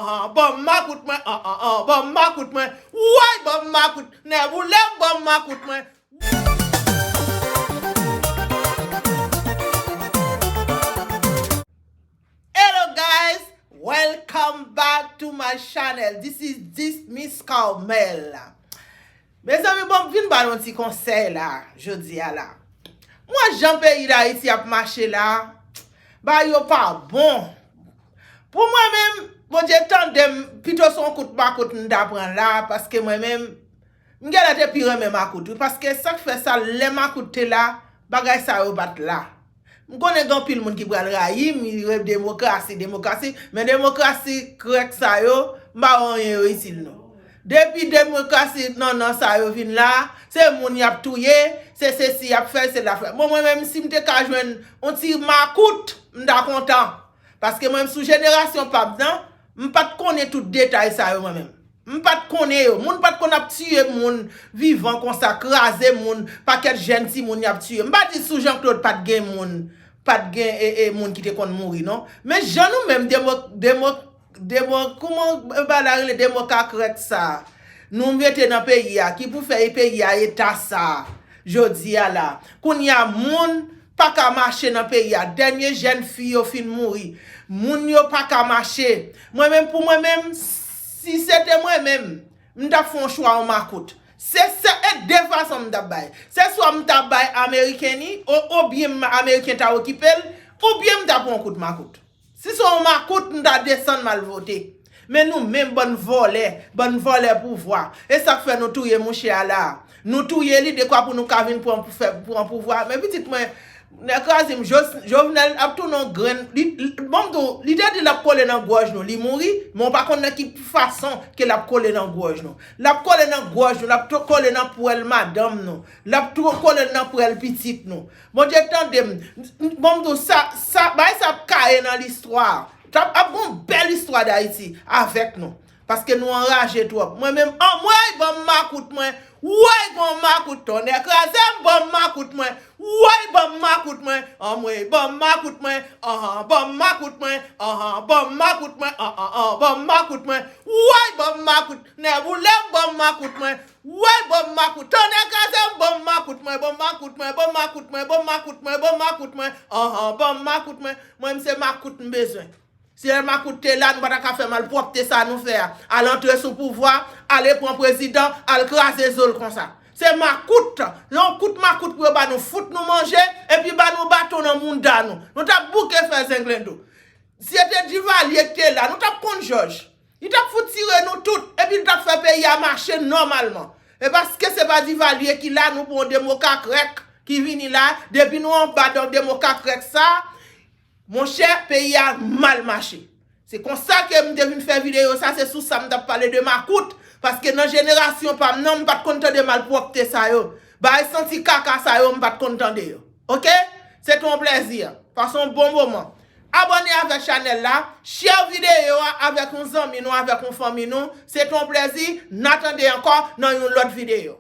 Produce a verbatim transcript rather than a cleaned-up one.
An, ban m makout mwen, an, an, an, ban m makout mwen. Woy, ban m makout, nèboulem, ban m makout mwen. Hello guys, welcome back to my channel. This is this Miss Carmel. Mezanmi, bon, m vin ba nou ti konsèy la, jodi a la. Mwen, jan peyi Dayiti ap mache la, bagay yo pa bon. Pou mwen menm, Bondye tande m, pito se yon kout makout m ta pran la, paske mwen menm, m genlè te pi renmen makout, wi, paske sa k fè sa, lè makout te la, bagay sa yo pa t la. M konnen gen anpil moun ki pral rayi m, li rele demokrasi, demokrasi, men demokrasi krèk sa yo, m pa wè anyen yo itil non. Depi demokrasi nannan sa yo vin la, se moun y ap touye, se sesi y ap fè, se la fè. Bon, mwen menm, si m te ka jwenn yon ti makout, m ta kontan. Paske mwen, sou jenerasyon pa m nan, m pa t konnen tout detay sa yo, mwen menm. M pa t konnen yo. Moun pa t konn ap tiye moun vivan konsa, kraze moun, pakèt jèn timoun y ap tiye. M pa di sou Jean Claude pa t gen moun, pa t gen, e, e, moun ki te konn mouri, non. Men jan nou menm demo, demo, demo, kouman bagay la rele, demokakrèk sa a, nou mete nan peyi a, ki pou fè peyi a eta sa a, jodi a la. Kounye a, moun pa ka mache nan peyi a. Dènye jèn fi yo fin mouri. Moun yo pa ka mache. Mwen menm, pou mwen menm, si se te mwen menm, m t ap fè yon chwa yon makout. Se, se, e de fason m t ap bay. Se swa m t ap bay Ameriken li, o, oubyen m, Ameriken ta okipe l, oubyen m t ap pran yon kout makout. Si se yon makout, m ta desann m al vote. Men nou menm, bann vòlè, bann vòlè pouvwa. E sa k fè nou touye mouche a la. Nou touye li dekwa pou nou ka vin pran, pou fè, pran pouvwa. Men pitit mwen, nèg kraze m, Jo-, Jovenel ap tounen yon grenn. Li, li, bon, m di w, li te di l ap kole nan gòj nou. Li mouri, men w pa konn nan ki fason ke l ap kole nan gòj nou. L ap kole nan gòj nou, l ap tou kole nan pwèl madanm nou. L ap tou kole nan pwèl pitit nou. Bondye tande m. Bon, m di w, sa, sa, bagay sa ap kaye nan listwa. T ap, ap gon bèl istwa Dayiti avèk nou. Paske nou anraje twòp. Mwen menm, anmwey, ban m makout mwen. Woy, ban m makout, tonnè kraze m, ban m makout mwen. Woy, ban m makout mwen. Anmwey, ban m makout mwen. Anhan, ban m makout mwen. Anhan, ban m makout mwen. An, an, an, ban m makout mwen. Woy, ban m makout. Nèboulem, ban m makout mwen. Woy, ban m makout. Tonnè kraze m, ban m makout mwen, ban m makout mwen, ban m makout mwen, ban m makout mwen, ban m makout mwen. Anhan, ban m makout mwen. Mwen, m se makout m bezwen. Si lè makout te la, nou pa ta ka fè malpwòpte sa nou fè a. Al antre sou pouvwa, ale pran prezidan, al kraze zo l konsa. Se makout, yon kout makout pou yo ba nou, fout nou manje, epi ba nou baton nan mounda nou. Nou t ap bouke fè zenglendo. Si se te Divalye k te la, nou t ap konn jòj. Li t ap fout tire nou tout, epi li t ap fè peyi a mache nòmalman. E paske se pa Divalye ki la, nou pran yon demokakrèk ki vini la, depi nou anba dan demokakrèk sa, monchè, peyi a mal mache. Se konsa ke m te vin fè videyo sa, se sou sa m t ap pale de makout, paske nan jenerasyon pa m nan, m pa t konn tande malpwòpte sa yo. Bagay santi kaka sa yo, m pa t konn tande yo. Oke? Se te yon plèzi. Pase yon bon moman. Abòne avèk chanèl la, share videyo a avèk yon zanmi nou, avèk yon fanmi nou. Se te yon plèzi, n a tande ankò nan yon lòt videyo.